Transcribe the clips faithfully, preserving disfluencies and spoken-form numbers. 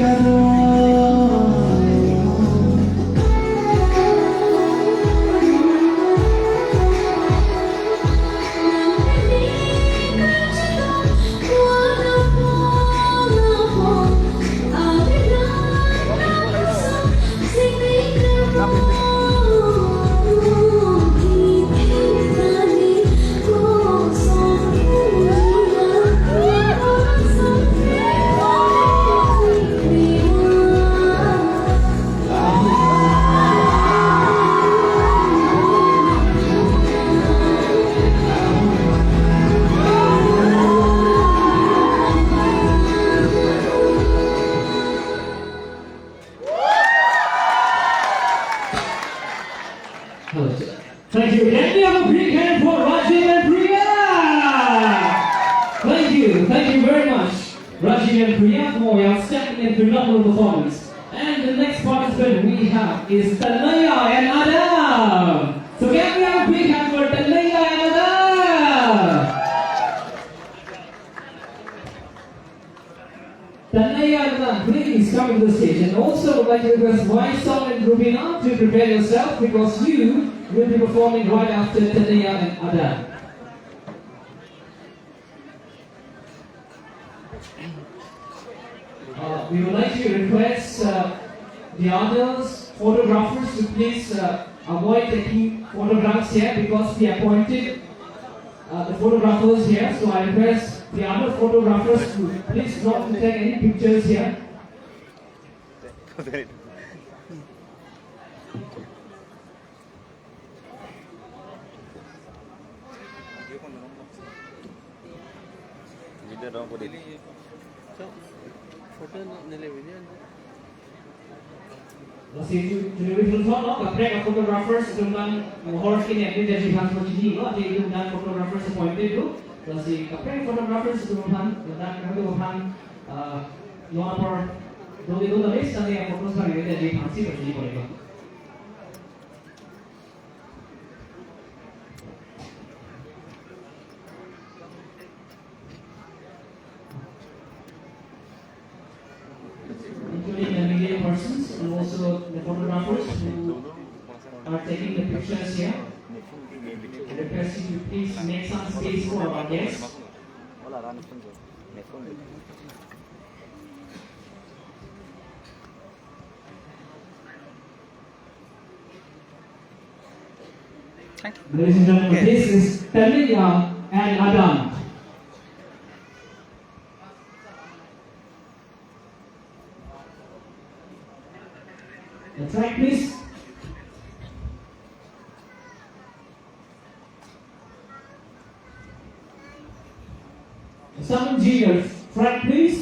Hello. Thank you. Can we have a big hand for Rajiv and Priya? Thank you. Thank you very much, Rajiv and Priya, for your outstanding and phenomenal performance. And the next participant we have is Tanaya and Adam. So can we have a big hand for Tanaya and Adam? Tanaya and Adam, please come to the stage. And also, I would like to request Vaisong and Rubina to prepare yourself because you will be performing right after Tanaya and Adam. Uh, we would like to request, uh, the others, photographers, to please, uh, avoid taking photographs here because the appointed, uh, the photographers here. So I request the other photographers to please not to take any pictures here. Video dong, pudi. Photo nele video. Lasi ju-, juri thulthon lo, kaprek a-photographers atum abang mohor kini admit aji aphan pachini lo, ati atum abang photographers appointed lo. Lasi kaprek photographers atum aphan, ladak kami atum aphan, ah, lo apor, do di do tamis, nanti a-photos abang admit aji aphan si pachini pore lo. Including the media persons and also the photographers who are taking the pictures here. I request you to please make some space for our guests. Thank you. Ladies and gentlemen, this is Tanaya and Adam. The track, please. Sound engineer, track, please.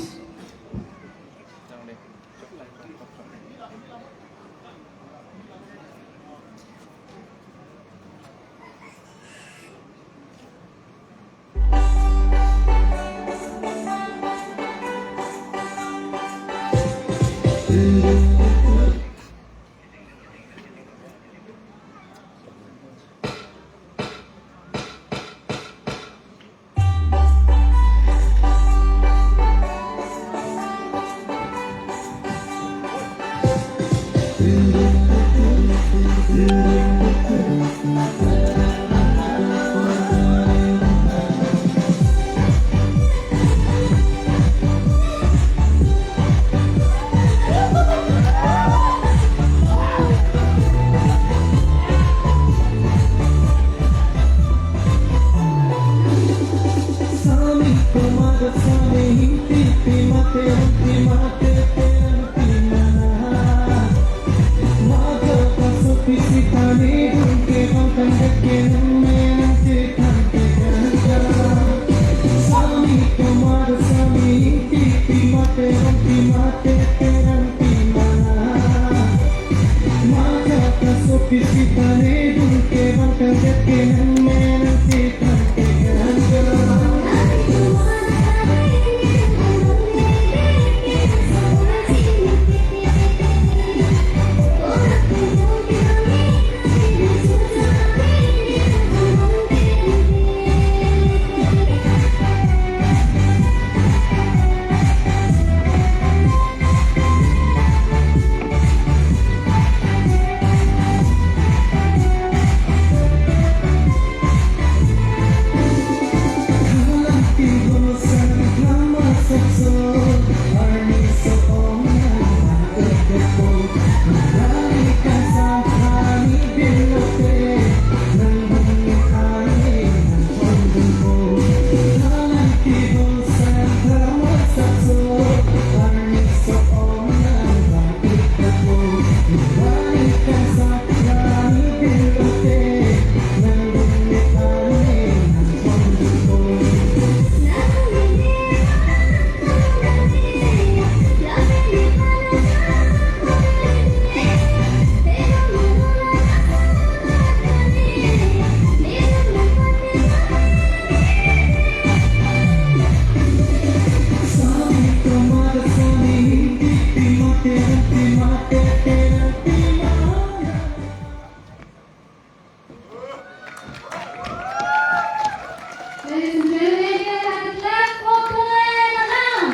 Ladies and gentlemen, can we have a clap for Tonglai and Adam?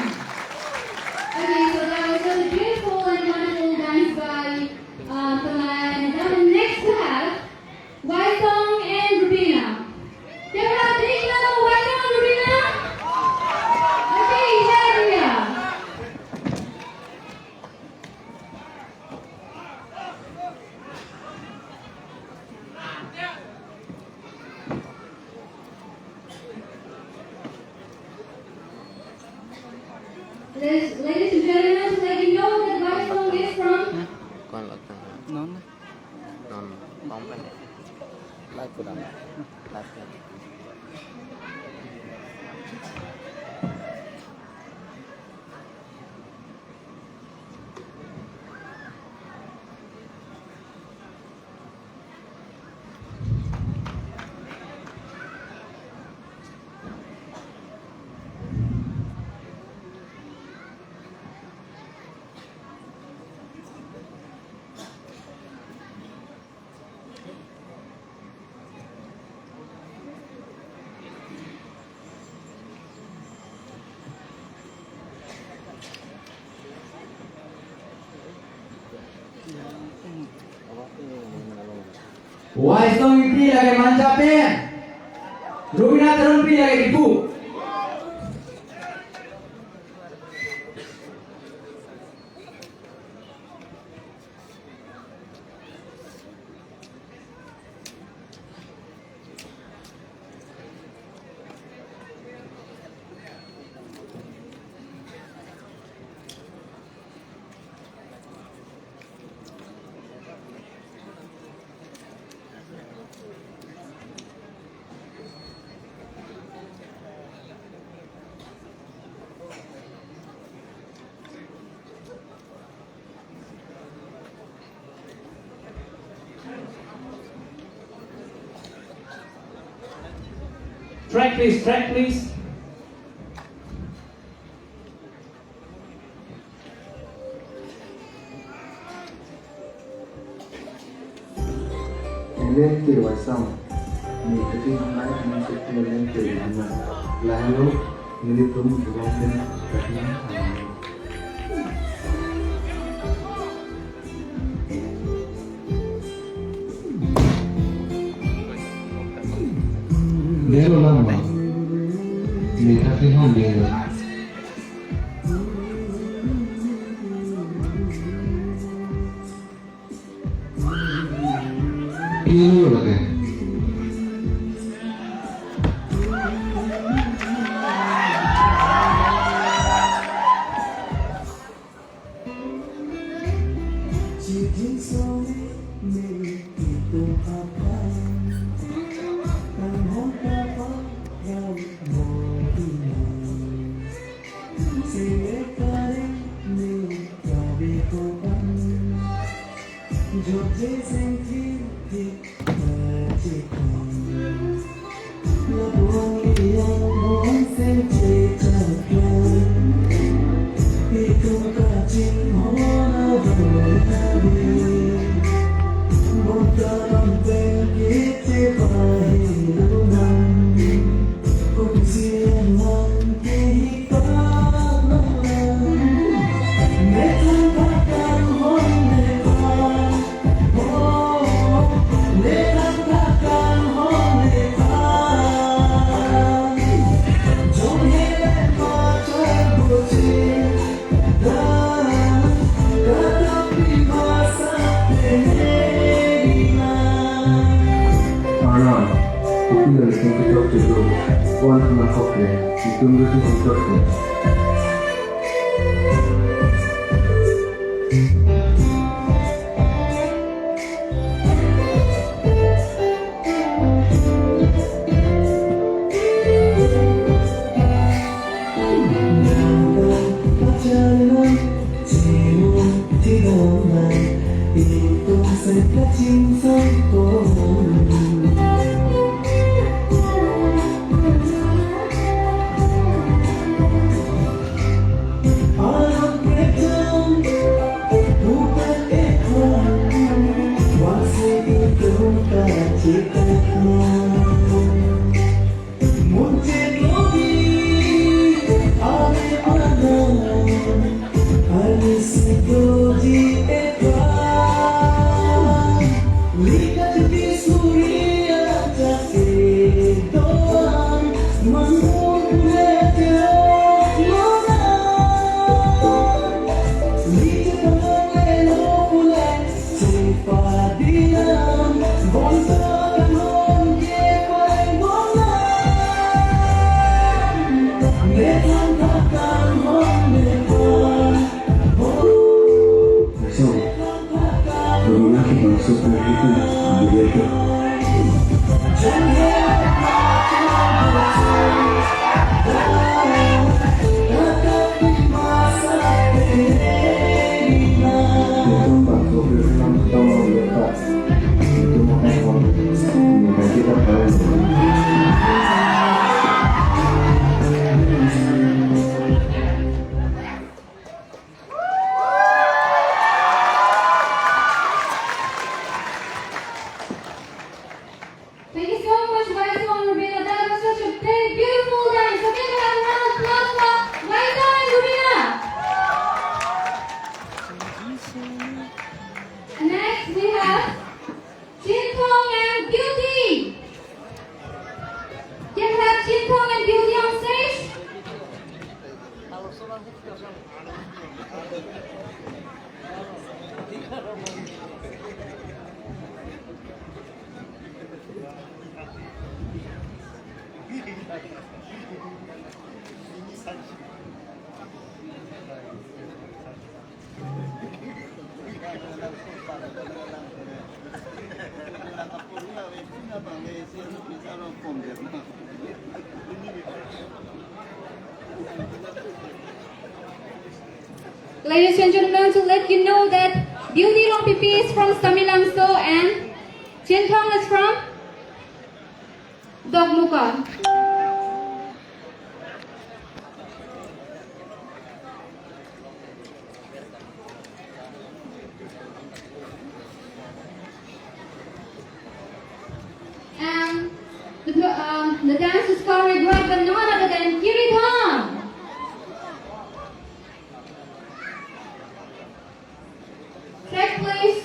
Okay, so that was such a beautiful and wonderful dance by, uh, Tonglai and Adam. And next we have Waisong and Rubina. Can we have a big clap for Waisong and Rubina? Okay, here we are. Ladies, ladies and gentlemen, to let you know that Waisong is from Non, non, company. Live ko dam. Live ko. Waisong Ingti lake Manjapin. Rubina Teronpi lake Diphu. Track, please, track, please. Eleng ke Waisong, ne kati hamai kami sekti eleng ke Rubina. Lahelo, nelitum belong ke kati hamai. Dero lama. Ni tapi hong dero. Dero lagi. Arnam, kopi lalitum ketok ketok, wan kena kopi, itum ketok ketok. Thank you so much, Waito and Rubina. That was such a big, beautiful dance. So give a round of applause for Waito and Rubina. And next, we have Chinthong and Beauty. Can we have Chinthong and Beauty on stage? Ladies and gentlemen, to let you know that Beauty Rongpipi is from Samelangso and Chinthong is from Dokmoka. And the, um, the dance is choreographed by none other than Kiridhon. Track, please.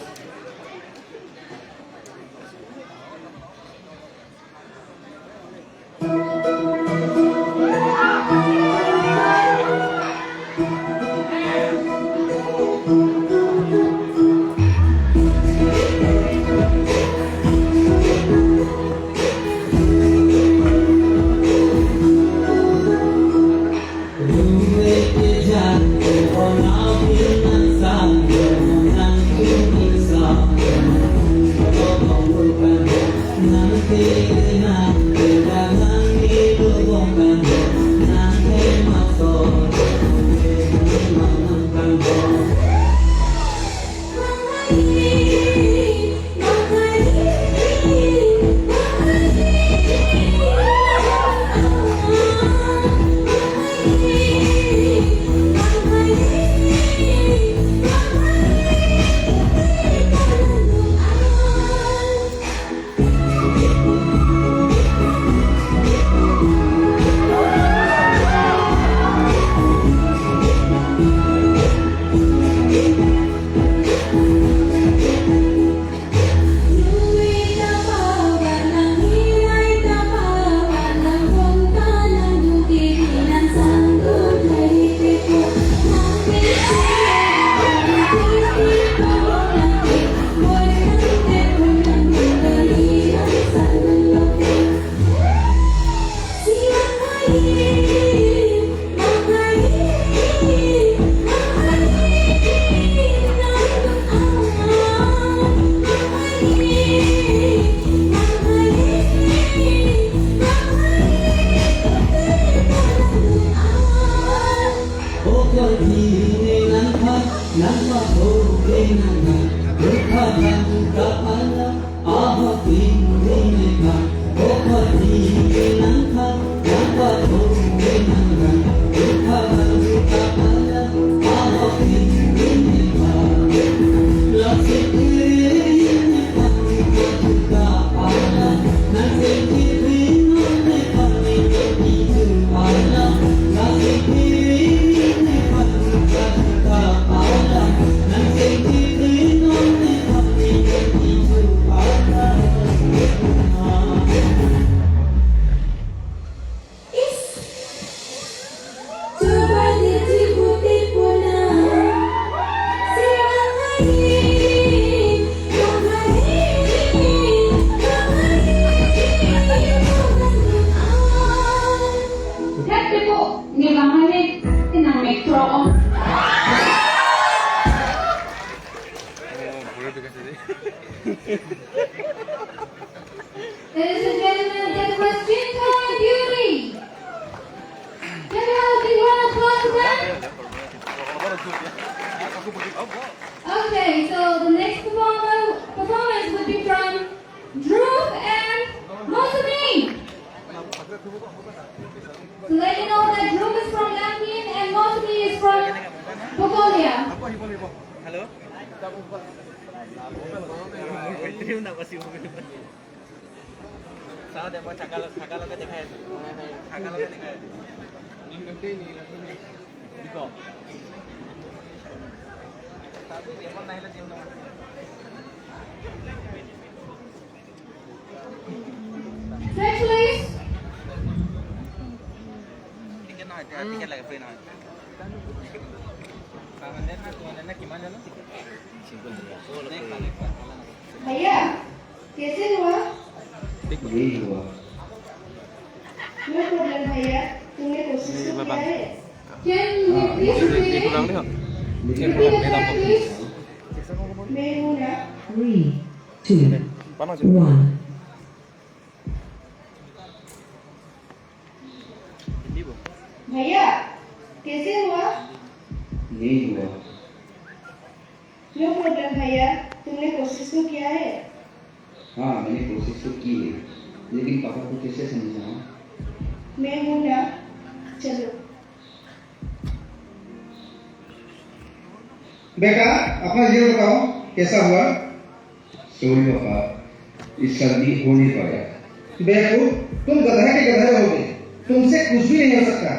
Ladies and gentlemen, that was Chinthong and Beauty. Can we have a big round of applause for them? Okay, so the next performer, performance would be from Dhruv and Mosumi. So let you know that Dhruv is from Langhin and Mosumi is from Bokolia. Hello. চাওঁ দে, মই থাকা, থাকালৈকে দেখাই আছো। থাকালৈকে দেখাই আছো। Set, please. Ticket নহয়, এতিয়া টিকেট লাগে, ফ্ৰী নহয়। তাৰমানে না, তোমাৰ এনে কিমান জানো ticket? Simple ticket. Next, next. भैया, कैसे हुआ? यही हुआ। No problem भैया, तुमने कोशिश तो किया है। Can you please repeat it? Repeat the fact, please. मैं हूँ ना। Three, two, one. भैया, कैसे हुआ? नहीं हुआ। No problem भैया, तुमने कोशिश तो किया है। हाँ, मैंने कोशिश तो की है, लेकिन पापा को कैसे समझाऊं? मैं हूं ना, चलो। बेटा, अपना रिजल्ट बताओ, कैसा हुआ? सॉरी पापा, इस साल भी हो नहीं पाया। बेवकूफ, तुम गधा के गधा रहोगे, तुमसे कुछ भी नहीं हो सकता।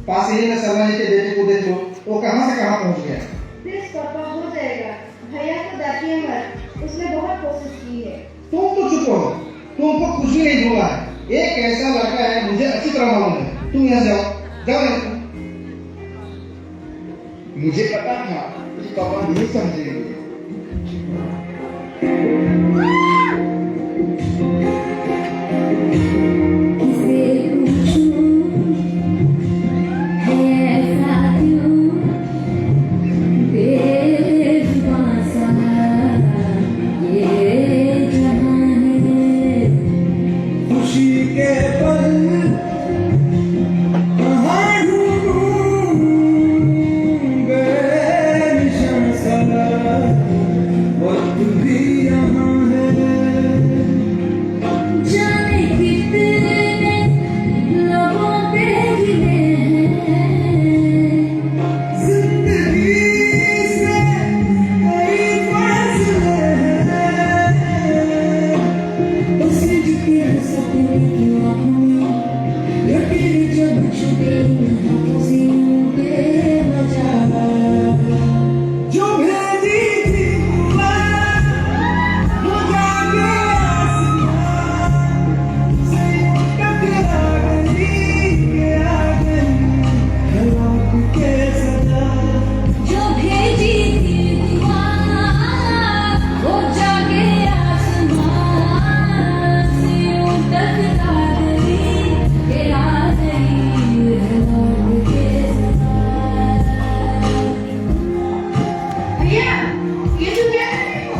पास ही में शर्मा जी के बेटे को देख लो, वो कहाँ से कहाँ पहुँच गया। प्लीज पापा, हो जाएगा। भैया को डांटिए मत, उसने बहुत कोशिश की है। तुम तो चुप रहो, तुमको कुछ भी नहीं भूला है। एक ऐसा लड़का है, मुझे अच्छी तरह मालूम है। तुम यहाँ से जाओ, जाओ यहाँ से। मुझे पता था कि पापा नहीं समझेंगे। किसे पूछूं, है ऐसा क्यों, बेजुबां सा ये जहां है। खुशी के पल कहाँ ढूंढूं, बेनिशान सा वक्त भी यहाँ है। जाने कितने लोगों पे गिले हैं। जिंदगी से कई फासले हैं। बस ये जो तेरे सपने की आंखों में, लकीर जब छुपे इन हाथों से, यूं बेवजह। जो भेजी थी दुआ, वो जाके आसमां से यूं टकरा गई, आ गई है लौट के सदा। जो भेजी थी दुआ, वो जाके आसमां से यूं टकरा गई, के आ गई है लौट के सदा। भैया, ये तुम क्या कर रहे हो?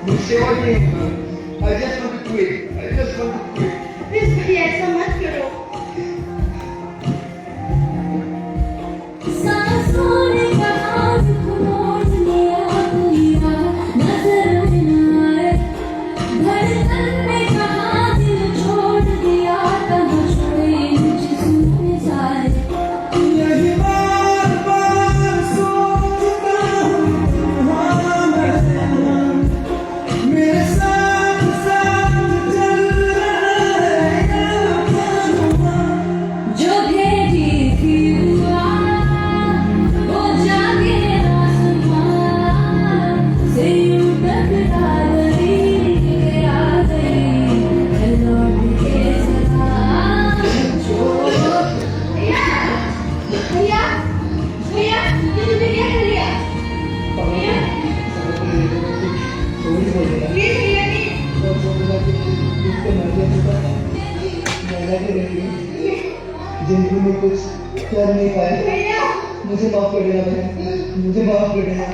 मुझसे और नहीं होगा। I just want to quit. I just want to quit. Please भैया, ऐसा मत करो। सांसों ने कहा रुक, मोड़ लिया पूरा, नजर में ना आए। धड़कन ने कहा दिल छोड़ दिया, कहाँ छोड़े मुझे सूने साए। यही बार बार सोचता हूँ, कहाँ मैं, मेरे साथ साथ चल रहा है या कहाँ। जो भेजी थी दुआ, वो जाके आसमां से यूं टकरा गई, आ गई है लौट के सदा। भैया, भैया, भैया, ये तुमने क्या कर लिया? भैया, प्लीज भैया, प्लीज। जिंदगी में कुछ कर नहीं पाए। भैया। मुझे माफ कर देना भैया, मुझे माफ कर देना।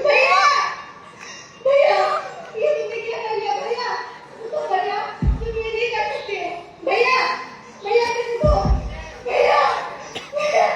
भैया, भैया, ये तुमने क्या कर लिया भैया? रुको भैया, तुम ये नहीं कर सकते। भैया, भैया, रुको। भैया, भैया।